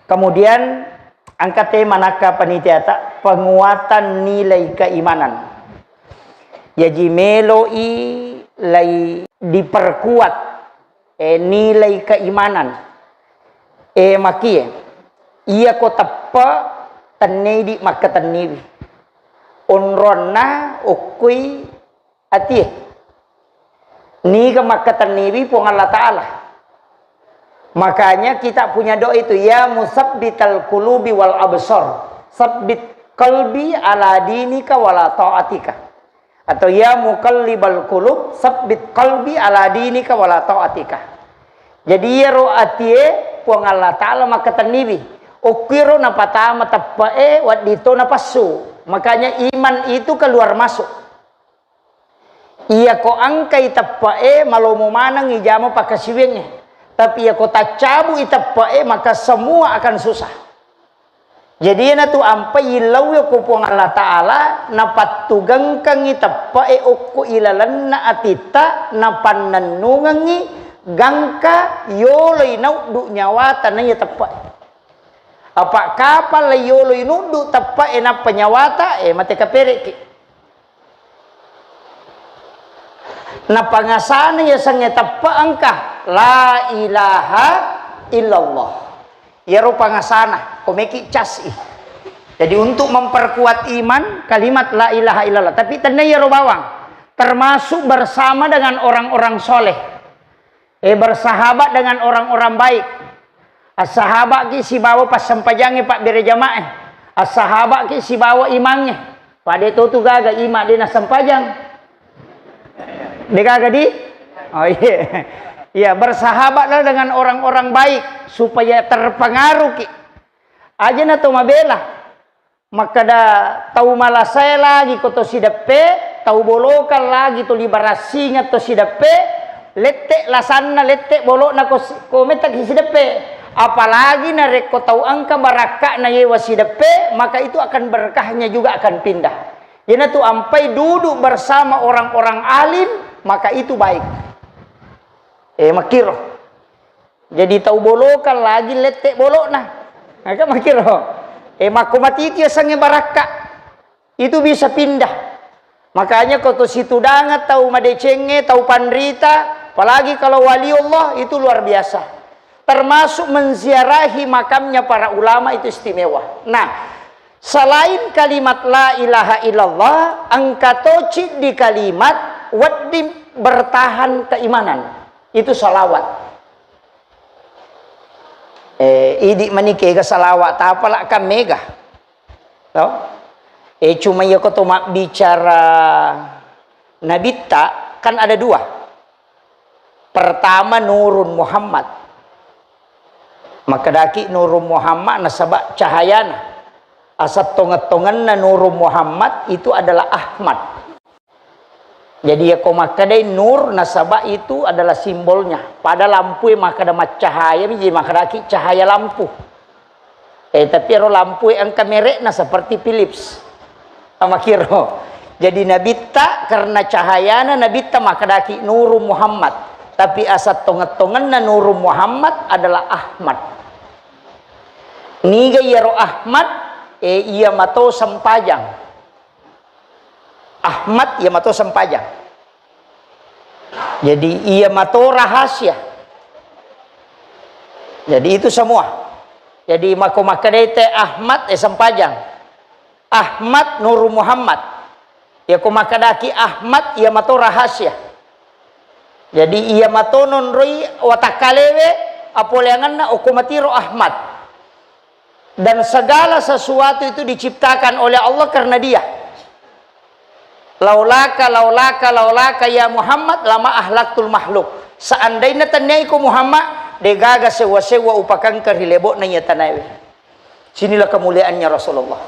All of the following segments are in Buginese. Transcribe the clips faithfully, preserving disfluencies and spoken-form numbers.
Kemudian, engka tema nakka panitiata, penguatan nilai keimanan. Jaji, meloi lai diperkuat, eh, nilai keimanan. Eh, makie, iyako teppe, tennedi makkatenniwi. Onronna okkoi atie. Niga makkatenniwi Puang Allah Ta'ala. Makanya kita punya doa itu, "Ya musabbital qulubi wal absar, sabbit qalbi ala dinika wala ta'atika." Atau, "Ya muqallibal qulub, sabbit qalbi ala dinika wala ta'atika." Jadi, iyaro atie Puang Allah Ta'ala makkatenniwi. Okkuiro napatama teppe'e, wedding to napassu. Makanya iman itu keluar masuk. Iyako engkai teppe'e, malomo maneng ijama pakkasiwiangnge. Tapi iyako taccabu'i teppe'e, maka semua akan susah. Jadi, iyanatu ampai illauwi ko Puang Allah Ta'ala, napattugengkengngi teppe'e okko ilalenna atitta, napannennungengngi gangka yoloi nauddu nyawata naiya teppe'e. Apa kapang la yoloi nuddu teppe'e nappa nyawata, eh, mate kapere'ki. Napangasana yasengnge teppe engka, la ilaha illallah. Iyaro pangasana, komeki cas i. Jadi, untuk memperkuat iman, kalimat la ilaha illallah. Tapi tenna iyaro bawang, termasuk bersama dengan orang-orang soleh. Eh, bersahabat dengan orang-orang baik. Assahaba'ki sibawa passempajangnge pabbere jama'e. Assahaba'ki sibawa imangnge. Pade to tu gaga imang de nassempajang. De gaga di? Oh, iya. Iya, bersahabatlah dengan orang-orang baik supaya terpengaruh ki. Aja na to mabela. Makkeda tau malasae lagi ko to sideppe, tau bolokang lagi to libarassingeng to sideppe, lette lasanna, lette bolokna ko si-, ko mettaki sideppe. Apalagi narekko tau engka barakka'na yewa sideppe, maka itu akan berkahnya juga akan pindah. Iyanatu ampai duduk bersama orang-orang alim, maka itu baik. Eh, makkiro. Jadi tau bolokang lagi lette bolokna. Nah, kan makkiro. Eh, makko matiti yasengnge barakka. Itu bisa pindah. Makanya ko to situdangeng tau madecengnge, tau panrita, apalagi kalau wali Allah, itu luar biasa. Termasuk menziarahi makamnya para ulama itu istimewa. Nah, selain kalimat la ilaha illallah, engka to ciddi kalimat wedding bertahan keimanan. Itu salawat. Eh, idi mani kega salawat, tapala kan mega. To? Eh, cuma iya ko to mabbicara nabitta, kan ada dua. Pertama, Nurun Muhammad. Makkedaki Nurun Muhammad nasaba cahayana. Asal tongeng-tongenna Nurun Muhammad itu adalah Ahmad. Jadi, yako makkedai nur, nasaba itu adalah simbolnya. Pada lampue makkeda maccahaya, jadi makkedaki cahaya lampu. Eh, tapi ero lampue engka merekna seperti Philips. Amakiro. Jadi, nabitta karena cahayana nabitta makkedaki Nurun Muhammad. Tapi asal tongeng-tongenna Nurun Muhammad adalah Ahmad. Niga iyaro Ahmad? Eh, iya mato sempajang. Ahmad iya mato sempajang. Jadi, iya mato rahasia. Jadi, itu semua. Jadi, mako makkedai te Ahmad, eh, sempajang. Ahmad Nurun Muhammad. Yako makkedaki Ahmad, iya mato rahasia. Jadi, iya mato nonroi watakkalewe, apoleangenna okko matiro Ahmad. Dan segala sesuatu itu diciptakan oleh Allah karena Dia. Laulaka, laulaka, laulaka ya Muhammad, lama ahlaktul makhluk. Seandainya tenniaiko Muhammad, degaga sewwa-sewwa upakangka ri lebo'na iya tanaewe. Sinilah kemuliaannya Rasulullah.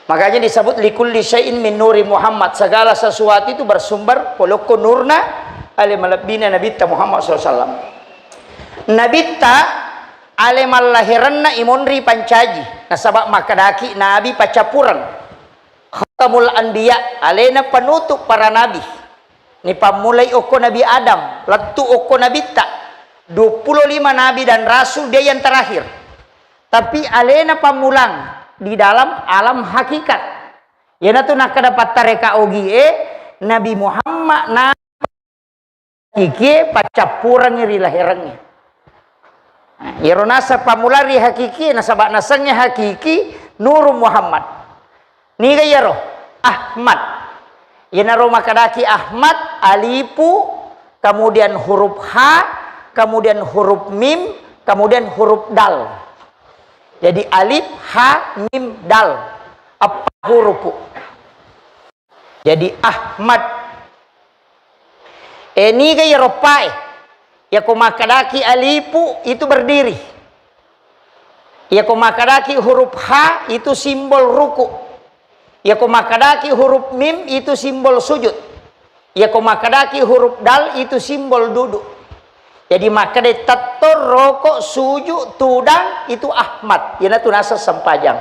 Makanya disebut likulli syai'in min nuri Muhammad. Segala sesuatu itu bersumber polokko nurna ale malebbina Nabitta Muhammad sallallahu alaihi wasallam. Nabitta ale mallahiranna imonri pancaji. Nasaba makkedaki Nabi paccappureng. Khatamul Anbiya, alena penutup para nabi. Nipammulai okko Nabi Adam, lettu okko Nabitta. Dua puluh lima nabi dan rasul, dia yang terakhir. Tapi alena pammulang di dalam alam hakikat. Iyanatu nakkeda pattareka ogie, Nabi Muhammad na hakikie paccappurengngi ri laherengnge. Nah, iyaro naseng pammulang ri hakikie, nasaba nasengnge hakiki Nuru Muhammad. Niga iyaro? Ahmad. Iyanaro makkedaki Ahmad, alifu, kemudian huruf ha, kemudian huruf mim, kemudian huruf dal. Jadi alif, ha, mim, dal. Eppa hurufu. Jadi Ahmad. E, niga iyaro pae? Yako makkedaki alifu itu berdiri. Yako makkedaki huruf ha itu simbol ruku. Yako makkedaki huruf mim itu simbol sujud. Yako makkedaki huruf dal itu simbol duduk. Jadi makkeda tetto, roko, suju, tudang itu Ahmad. Iyanatu naseng sempajang.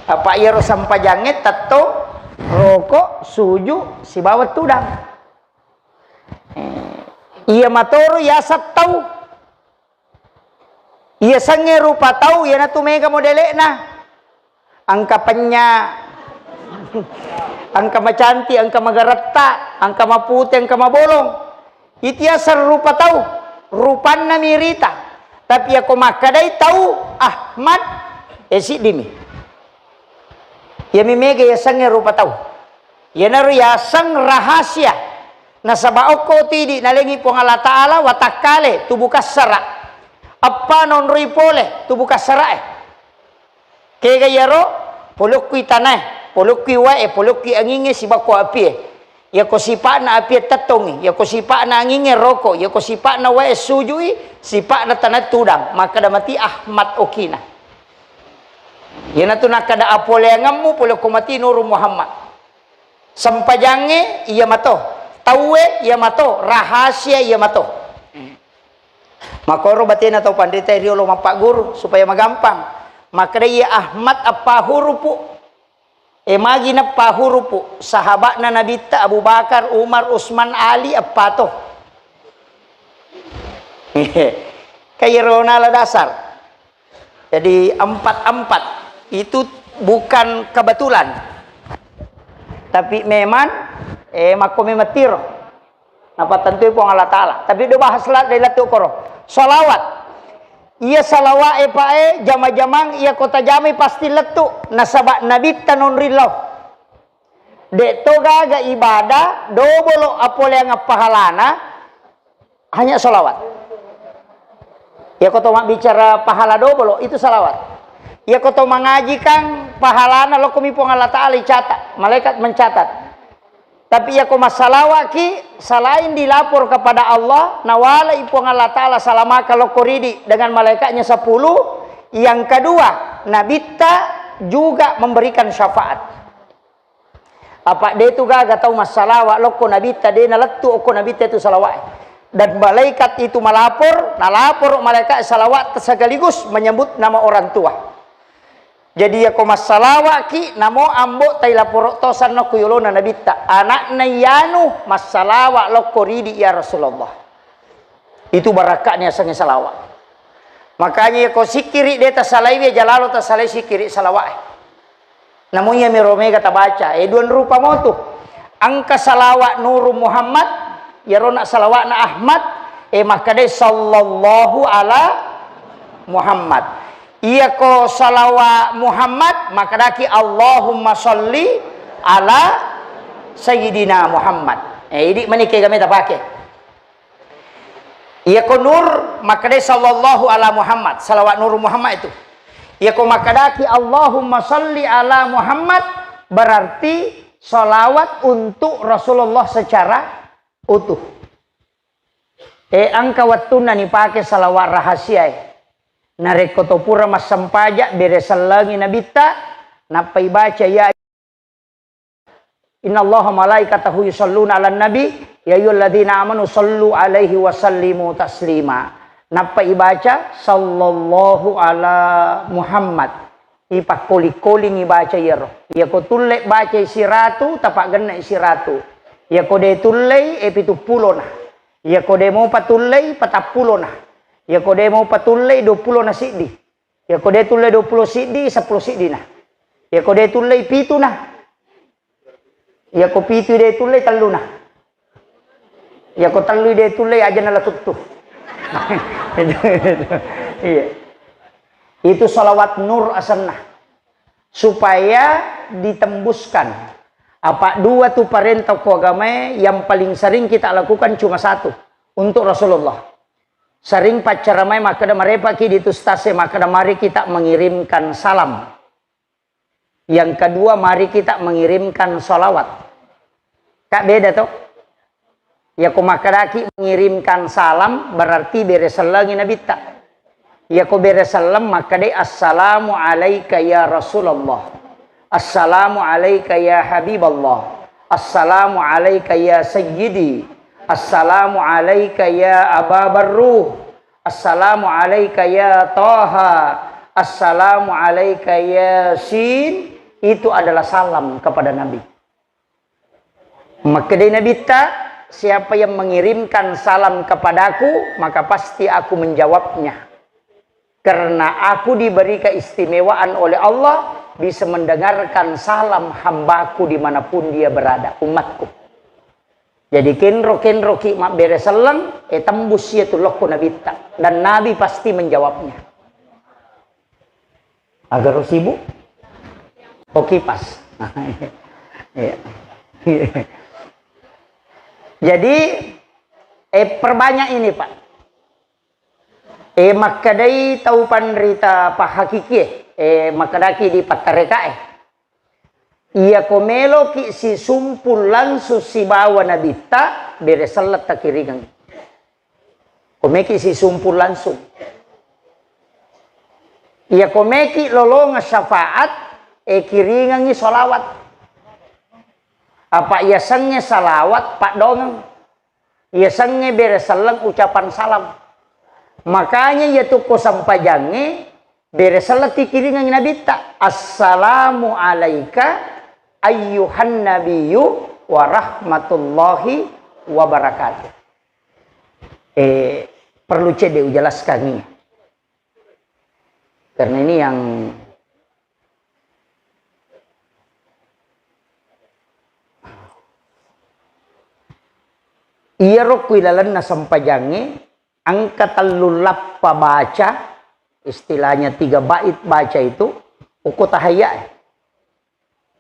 Apa iyaro sempajangnge tetto, roko, suju, sibawa tudang. Eh, iya matoro yaseng tau. Iya sengnge rupa tau, iyanatu mega modele'na. Engka penya, engka macanti, engka magaretta, engka mapute, engka mabolong. Itu yaseng rupa tau, rupanna mirita. Tapi yako makkedai tau Ahmad, e siddimi. Iyami mega yasengnge rupa tau. Iyanaro yaseng rahasia. Nasaba okko tu idi nalengi Puang Allah Ta'ala watakkale tubu kassara. Eppa naonroi pole tubu kassarae. Kega iyaro, polokkui tanae, polokkui wae, polokkui angingnge, sibakko apie. Yako sipa'na apie tettongngi, yako sipa'na angingnge roko, yako sipa'na wae sujui, sipa'na tanae tudang. Makkeda mati Ahmad okina. Iyanatu nakkeda apoleangemmu pole ko mati Nuru Muhammad. Sempajangnge iya mato, tauwe iya mato, rahasia iya mato. Makoro batena tau panrita riolo mappagguru supaya magampang. Makkeda iya Ahmad eppa hurufu. E magi neppa hurufu? Sahaba'na Nabitta Abu Bakar, Umar, Usman, Ali eppa to. Kairona la dasar. Jadi empat-empat itu bukan kebetulan. Tapi memang, eh, makko memang tiro. Napattentui Puang Allah Ta'ala. Tapi do bahas la-, dai lettu koro. Salawat. Iya salawat e, Pak, e, jama-jamang iya ko tajamai pasti lettu. Nasaba Nabitta nonri lao. De to gaga ibadah, dobolo apoleang pahalana, hanya salawat. Iya ko to mabbicara pahala dobolo, itu salawat. Iya ko to mangaji kan pahalana lokkomi Puang Allah Ta'ala icatat, malaikat mencatat. Tapi iya ko massalawaki, selain dilapor kepada Allah, nawalai Puang Allah Ta'ala salamaka lokko ridi dengan malaikatnya sepuluh. Yang kedua, Nabitta juga memberikan syafaat. Apa de tu gaga tau massalawa lokko Nabitta, de nalettu okko Nabitta itu salawat. Dan malaikat itu melapor, nalapor malaikat salawat sekaligus menyebut nama orang tua. Jadi, yako massalawa'ki, namo ambo tai laporo to sanna ku yolona Nabitta, ana'na iyanu massalawa lokko ridi, ya Rasulullah. Itu barakka'na yasengnge salawat. Makanya, yako sikkiri de tasalaiwi, aja lalo tasalai sikkiri salawa'e. Namo iyami ro mega tabaca, e, duan rupa motu. Engka salawat Nuru Muhammad, yarona salawatna Ahmad, e, makkadai sallallahu ala Muhammad. Iyako salawa Muhammad, makkadaki Allahumma sholli ala Sayyidina Muhammad. Eh, idi mani kega meta pake. Iyako Nur, makkadai sallallahu ala Muhammad, salawat Nur Muhammad itu. Iyako makkadaki Allahumma sholli ala Muhammad, berarti salawat untuk Rasulullah secara utuh. E, engka wettunna nipake salawat rahasiae. Narekko to pura massempaja, bere sellengi Nabitta, nappa ibaca, ya, innallaha malaikatahu yusholluna ala nabi, ya ayyuhalladzina amanu shollu alaihi wa sallimu taslima. Nappa ibaca, sallallahu ala Muhammad. Ipakkoli-kolingi baca iyaro. Iyako tulle bacai siratu, tapaggenna siratu. Iyako de tullei, e, pitu pulona. Iyako de mopa tullei, patappulo na. Iyako de mopa tullei, dua pulo na siddi. Iyako de' tullei duappulo siddi, seppulo siddina. Iyako de' tullei pituna. Iyako pitu de' tullei telluna. Iyako tellu de' tullei aja' nalatuttu. Iya. Itu salawat nur asenna. Supaya ditembuskan. Apa' dua tu parenta ko agamae yang paling sering kita lakukan cuma satu. Untuk Rasulullah. Sering paccaramae makkeda, marepaki di tu ustaz e makkeda, mari kita mengirimkan salam. Yang kedua, mari kita mengirimkan salawat. Kak, beda to? Iyako makkedaki mengirimkan salam, berarti bere sellengi nabitta. Iyako bere selleng makkedai, "Assalamu alaika ya Rasulullah. Assalamu alaika ya Habiballah. Assalamu alaika ya Sayyidi. Assalamu alaika ya Aba Barruh. Assalamu alaika ya Taha. Assalamu alaika ya Sin." Itu adalah salam kepada Nabi. Makkedai Nabitta, "Siapa yang mengirimkan salam kepadaku, maka pasti aku menjawabnya. Karena aku diberi keistimewaan oleh Allah, bisa mendengarkan salam hambaku dimanapun dia berada, umatku." Jadi kenro-kenroki mabbere selleng, e tembus iyatu lokko Nabitta. Dan Nabi pasti menjawabnya. Agaro sibuk? Oh, kipas. Iya. Jadi, eh, perbanyak ini, Pak. Eh, makkedai tau panrita pahakikie, eh, makkedaki di pattarekae. Iyako meloki sisumpul langsung sibawa Nabitta, bere selleng takiringengngi. Ko meki sisumpul langsung. Iyako meki lolongeng syafaat, e kiringengngi salawat. Apa iyasengnge salawat paddongeng. Iyasengnge bere selleng ucapan salam. Makanya iyatu ko sempajangnge, bere selleng tikiringengngi Nabitta, "Assalamu alaika ayyuhan nabiyyu wa rahmatullahi wa barakatuh." Eh, perlu cedde ujelaskan ini. Karena ini yang iyaro ku ilalenna sempajangnge, engka tellu lappa baca, istilahnya tiga bait baca itu, uku tahayya.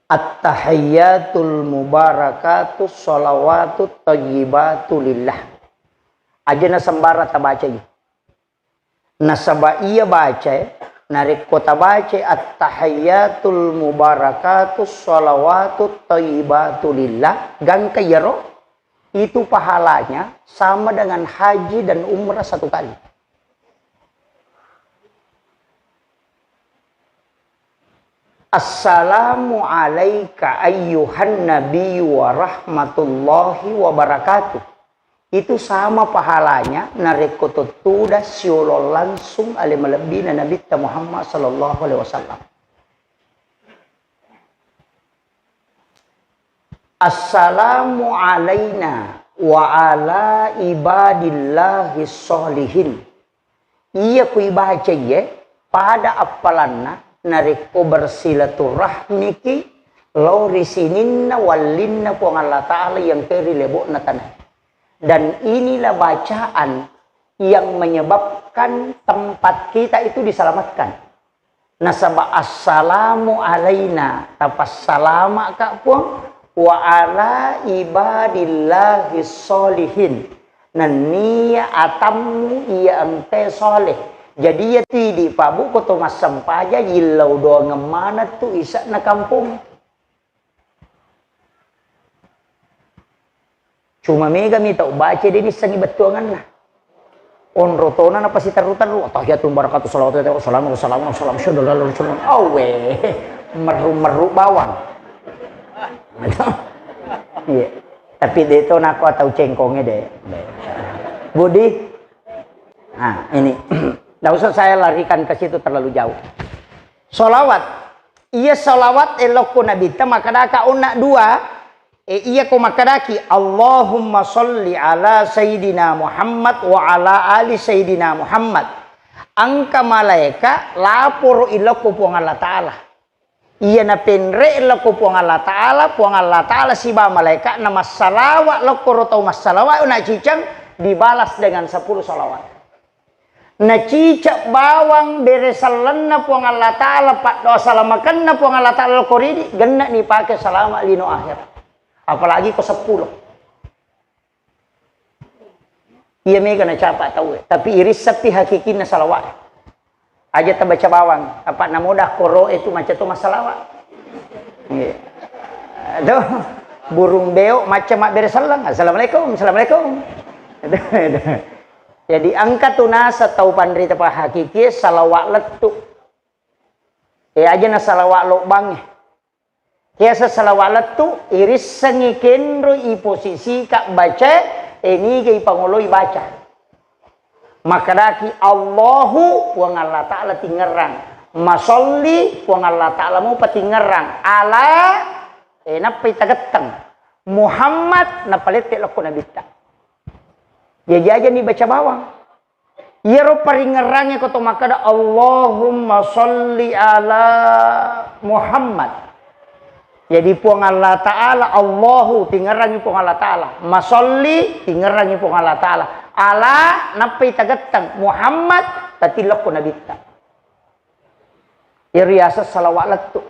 At-tahiyyatul mubarakatus shalawatut thayyibatu lillah. Aja na sembarang tabaca iya. Nasaba iya bacae, narekko tabacae at-tahiyyatul mubarakatus shalawatut thayyibatu lillah, gangka iyaro, itu pahalanya sama dengan haji dan umrah satu kali. Assalamu alaika ayyuhan nabiyyu wa rahmatullahi wa barakatuh. Itu sama pahalanya narekko tuttuda siolo langsung ale malebbina Nabitta Muhammad sallallahu alaihi wasallam. Assalamu alaina wa ala ibadillahi sholihin. Iya ku ibaca iye, pada appalanna narekko bersilaturahmiki lao ri sininna wallinna Puang Allah Ta'ala yang ke ri lebo'na tanae. Dan inilah bacaan yang menyebabkan tempat kita itu diselamatkan. Nasaba assalamu alaina, tapassalama'ka Puang, wa ala ibadillahi sholihin, nenniya atammu iya engkae soleh. Jadi iya tu idi' Pak Bu, ko to massempajang, yillau doangeng maneng tu ise'na kampong. Cuma mega mi tau baca de' nissengngi bettuanganna. Onro tona napasiterru-terru, "Attahiyatul mubarakatuh, salawatu, salamu, salamu, salamu, syahadu, lalu, salamu." Awe, merru-merru bawang. Iya. Tapi de' to nako atau cengkonge de'. Budi, nah, ini. Nggak usah saya larikan ke situ terlalu jauh. Salawat. Iya salawat elokko Nabitta makkadaka onna dua, e, iyako makkadaki, "Allahumma sholli ala Sayyidina Muhammad wa ala ali Sayyidina Muhammad." Engka malaeka laporo ilokko Puang Allah Ta'ala. Iya napenre lokko Puang Allah Ta'ala, Puang Allah Ta'ala siba malaeka na massalawa lokko ro tau massalawa na ciceng dibalas dengan sepuluh salawat. Na cicek bawang bere sellenna Puang Allah Ta'ala, paddoa salamakenna Puang Allah Ta'ala lokko ridi, genna ni pake salama lino akhirat. Apalagi ko sepuluh. Iya mega nacapa tauwe, tapi irissappi hakikinna salawat. Aja tabaca bawang, apa namoda koro itu macca to massalawa. Iya. Aduh, burung beo macca mabbere selleng. Assalamualaikum, assalamualaikum. Aduh, aduh. Jadi engka tu nasa tau panrita pa hakiki salawat lettu. Eh, aja na salawat lobbangnge. Kiasa salawat lettu, irissengngi kenro i posisika baca, e niga ipangoloi baca. Makkedaki Allahu, Puang Allah Ta'ala tingerrang. Masolli, Puang Allah Ta'ala mupa tingerrang. Ala, e nappai tagetteng. Muhammad, napalette lokko nabitta. Jaji aja ni baca bawang. Iyaro paringerrangnge ko to makkeda, "Allahumma sholli ala Muhammad." Jadi Puang Allah Ta'ala, Allahu, tingerrangi Puang Allah Ta'ala. Masolli, tingerrangi Puang Allah Ta'ala. Ala, nappai tagetteng. Muhammad, tatillokko nabitta. Iyaro riaseng salawat lettu.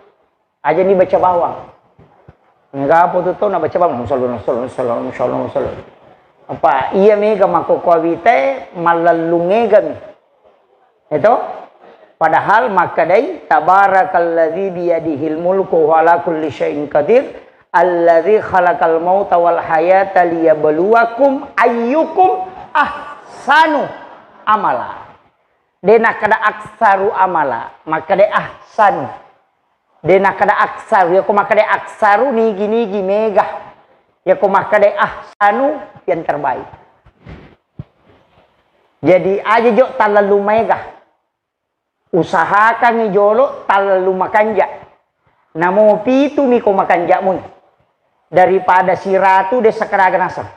Aja ni baca bawang. Mega apa tu tau na baca bawang? Sallallahu, sallallahu, sallallahu, sallallahu. Apa iya mega makkokkoe wite mallellung egami. Itu? Padahal makkedai, "Tabarakalladzi biyadihil mulku wa huwa ala kulli syai'in qadir, alladzi khalaqal mauta wal hayata liyabluwakum ayyukum ahsanu amala." De nakkeda aksaru amala, makkeda ahsanu. De nakkeda aksaru, yako makkeda aksaru nigi-nigi mega. Yako makkeda ahsanu yang terbaik. Jadi aja jo tallallu maega. Usahakangngi jolo tallallu makanja. Namo pitu miko makanja mui. Daripada siratu de sakaraga naseng.